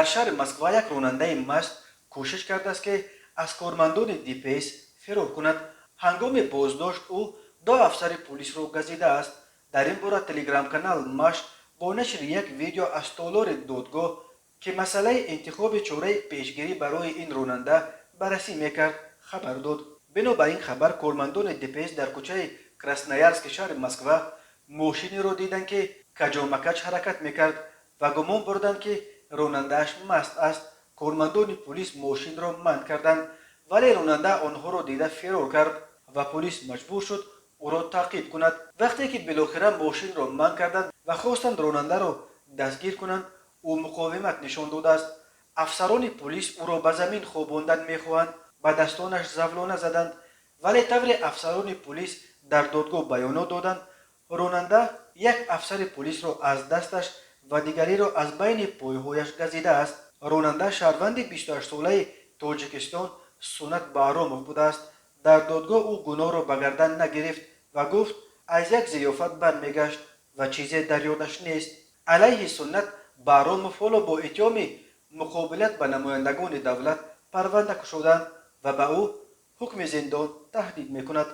Дар шаҳри Москва як ронандаи маст кӯшиш кардааст, ки аз кормандони ДПС фирор кунад. Ҳангоми боздошт ӯ ду афсари пулисро газидааст. Дар ин бора телеграм-канал Маш бо нашри як видео аз толори додгоҳ, ки масъалаи интихоби чораи пешгирӣ барои ин ронанда баррасӣ мекард, хабар дод. Бино бар ин хабар, кормандони ДПС дар кӯчаи Красноярски шаҳри Москва мошинеро диданд, ки каҷомакаҷ ҳаракат мекард, ва гумон бурданд, ки ронандааш маст аст. Кормандони пулис мошинро манъ карданд, вале ронанда онҳоро дида фирор кард ва пулис маҷбур шуд ӯро таъқиб кунад. Вақте ки билохира мошинро манъ карданд ва хостанд ронандаро дастгир кунанд, ӯ муқовимат нишон додааст. Афсарони пулис ӯро ба замин хобондан мехоҳанд, ба дастонаш завлона заданд, вале тавре афсарони пулис дар додгоҳ баёнот доданд, ронанда як афсари пулисро аз дасташ ва дигареро аз байни пойҳояш газидааст. Ронанда шаҳрванди 28-солаи Тоҷикистон Сунат Баҳромов будааст. Дар додгоҳ ӯ гуноҳро ба гардан нагирифт ва гуфт, аз як зиёфат бармегашт ва чизе дар ёдаш нест. Алайҳи Суннат Баҳромов ҳоло бо иттиҳоми муқобилат ба намояндагони давлат парванда кушоданд ва ба ӯ ҳукми зиндон таҳдид мекунад.